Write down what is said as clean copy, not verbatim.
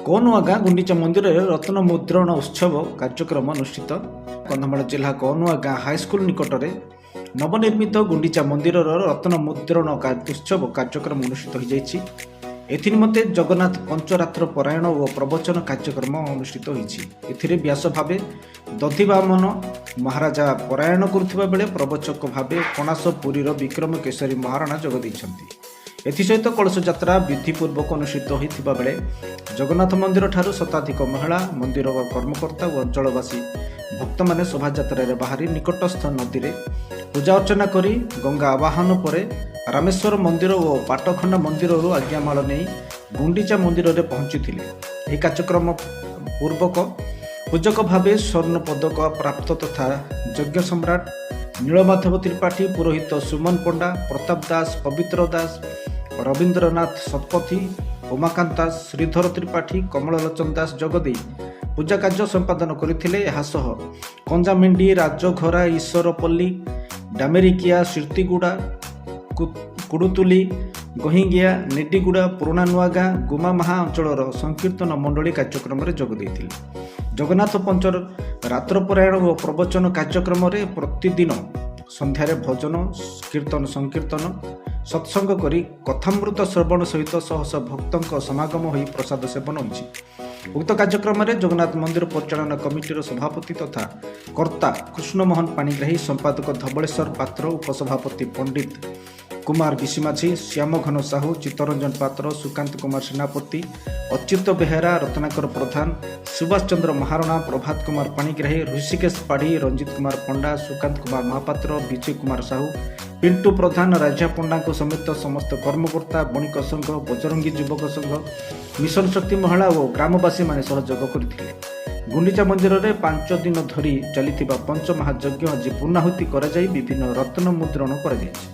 କନୁଆଗାଁ ଗୁଣ୍ଡିଚା ମନ୍ଦିରରେ ରତ୍ନ ମୁଦ୍ରଣ ଉତ୍ସବ କାର୍ଯ୍ୟକ୍ରମ ଅନୁଷ୍ଠିତ। କନ୍ଧମାଳ ଜିଲ୍ଲା କନୁଆଗାଁ ହାଇସ୍କୁଲ ନିକଟରେ ନବନିର୍ମିତ ଗୁଣ୍ଡିଚା ମନ୍ଦିରର ରତ୍ନ ମୁଦ୍ରଣ ଉତ୍ସବ କାର୍ଯ୍ୟକ୍ରମ ଅନୁଷ୍ଠିତ ହୋଇଯାଇଛି। ଏଥିନିମନ୍ତେ ଜଗନ୍ନାଥ ପଞ୍ଚରାତ୍ର ପରାୟଣ ଓ ପ୍ରବଚନ କାର୍ଯ୍ୟକ୍ରମ ଅନୁଷ୍ଠିତ ହୋଇଛି। ଏଥିରେ ବ୍ୟାସ ଭାବେ ଦଧିବାମନ ମହାରାଜା ପରାୟଣ କରୁଥିବା ବେଳେ ପ୍ରବଚକ ଭାବେ କଣାସ ପୁରୀର ବିକ୍ରମ କେଶରୀ ମହାରଣା ଯୋଗ ଦେଇଛନ୍ତି। ଏଥିସହିତ କଳସ ଯାତ୍ରା ବିଧିପୂର୍ବକ ଅନୁଷ୍ଠିତ ହୋଇଥିବା ବେଳେ ଜଗନ୍ନାଥ ମନ୍ଦିର ଠାରୁ ଶତାଧିକ ମହିଳା, ମନ୍ଦିର କର୍ମକର୍ତ୍ତା ଓ ଅଞ୍ଚଳବାସୀ ଭକ୍ତମାନେ ଶୋଭାଯାତ୍ରାରେ ବାହାରି ନିକଟସ୍ଥ ନଦୀରେ ପୂଜା ଅର୍ଚ୍ଚନା କରି ଗଙ୍ଗା ଆବାହନ ପରେ ରାମେଶ୍ୱର ମନ୍ଦିର ଓ ପାଟଖଣ୍ଡା ମନ୍ଦିରରୁ ଆଜ୍ଞାମାଳ ନେଇ ଗୁଣ୍ଡିଚା ମନ୍ଦିରରେ ପହଞ୍ଚିଥିଲେ। ଏହି କାର୍ଯ୍ୟକ୍ରମ ପୂର୍ବକ ପୂଜକ ଭାବେ ସ୍ୱର୍ଣ୍ଣ ପଦକ ପ୍ରାପ୍ତ ତଥା ଯଜ୍ଞ ସମ୍ରାଟ ନୀଳମାଧବ ତ୍ରିପାଠୀ, ପୁରୋହିତ ସୁମନ ପଣ୍ଡା, ପ୍ରତାପ ଦାସ, ପବିତ୍ର ଦାସ, ରବୀନ୍ଦ୍ରନାଥ ଶତପଥୀ, ଉମାକାନ୍ତ ଦାସ, ଶ୍ରୀଧର ତ୍ରିପାଠୀ, କମଳଲୋଚନ ଦାସ ଯୋଗ ଦେଇ ପୂଜା କାର୍ଯ୍ୟ ସମ୍ପାଦନ କରିଥିଲେ। ଏହା ସହ କଞ୍ଜାମେଣ୍ଡି, ରାଜଘରା, ଈଶ୍ୱରପଲ୍ଲୀ, ଡାମେରିକିଆ, ସିର୍ତ୍ତିଗୁଡ଼ା, କୁଡୁତୁଲି, ଗହିଙ୍ଗିଆ, ନେଡିଗୁଡ଼ା, ପୁରୁଣା ନୂଆଗାଁ, ଗୁମାମାହା ଅଞ୍ଚଳର ସଂକୀର୍ତ୍ତନ ମଣ୍ଡଳୀ କାର୍ଯ୍ୟକ୍ରମରେ ଯୋଗ ଦେଇଥିଲେ। ଜଗନ୍ନାଥ ପଞ୍ଚର ରାତ୍ରପରାୟଣ ଓ ପ୍ରବଚନ କାର୍ଯ୍ୟକ୍ରମରେ ପ୍ରତିଦିନ ସନ୍ଧ୍ୟାରେ ଭଜନ, କୀର୍ତ୍ତନ, ସଂକୀର୍ତ୍ତନ, ସତ୍ସଙ୍ଗ କରି କଥାମୃତ ଶ୍ରବଣ ସହିତ ଶହ ଶହ ଭକ୍ତଙ୍କ ସମାଗମ ହୋଇ ପ୍ରସାଦ ସେବନ ହୋଇଛି। ଉକ୍ତ କାର୍ଯ୍ୟକ୍ରମରେ ଜଗନ୍ନାଥ ମନ୍ଦିର ପରିଚାଳନା କମିଟିର ସଭାପତି ତଥା କର୍ତ୍ତା କୃଷ୍ଣମୋହନ ପାଣିଗ୍ରାହୀ, ସମ୍ପାଦକ ଧବଳେଶ୍ୱର ପାତ୍ର, ଉପସଭାପତି ପଣ୍ଡିତ କୁମାର ବିଶିମାଝୀ, ଶ୍ୟାମଘନ ସାହୁ, ଚିତ୍ତରଞ୍ଜନ ପାତ୍ର, ସୁକାନ୍ତ କୁମାର ସେନାପତି, ଅଚ୍ୟୁତ ବେହେରା, ରତ୍ନାକର ପ୍ରଧାନ, ସୁଭାଷ ଚନ୍ଦ୍ର ମହାରଣା, ପ୍ରଭାତ କୁମାର ପାଣିଗ୍ରାହୀ, ଋଷିକେଶ ପାଢ଼ୀ, ରଞ୍ଜିତ କୁମାର ପଣ୍ଡା, ସୁକାନ୍ତ କୁମାର ମହାପାତ୍ର, ବିଜୟ କୁମାର ସାହୁ, ପିଣ୍ଟୁ ପ୍ରଧାନ, ରାଜା ପଣ୍ଡାଙ୍କ ସମେତ ସମସ୍ତ କର୍ମକର୍ତ୍ତା, ବଣିକ ସଂଘ, ବଜରଙ୍ଗୀ ଯୁବକ ସଂଘ, ମିଶନ ଶକ୍ତି ମହିଳା ଓ ଗ୍ରାମବାସୀମାନେ ସହଯୋଗ କରିଥିଲେ। ଗୁଣ୍ଡିଚା ମନ୍ଦିରରେ 5 ଦିନ ଧରି ଚାଲିଥିବା ପଞ୍ଚମହାଯଜ୍ଞ ଆଜି ପୂର୍ଣ୍ଣାହୁତି କରାଯାଇ ବିଭିନ୍ନ ରତ୍ନ ମୁଦ୍ରଣ କରାଯାଇଛି।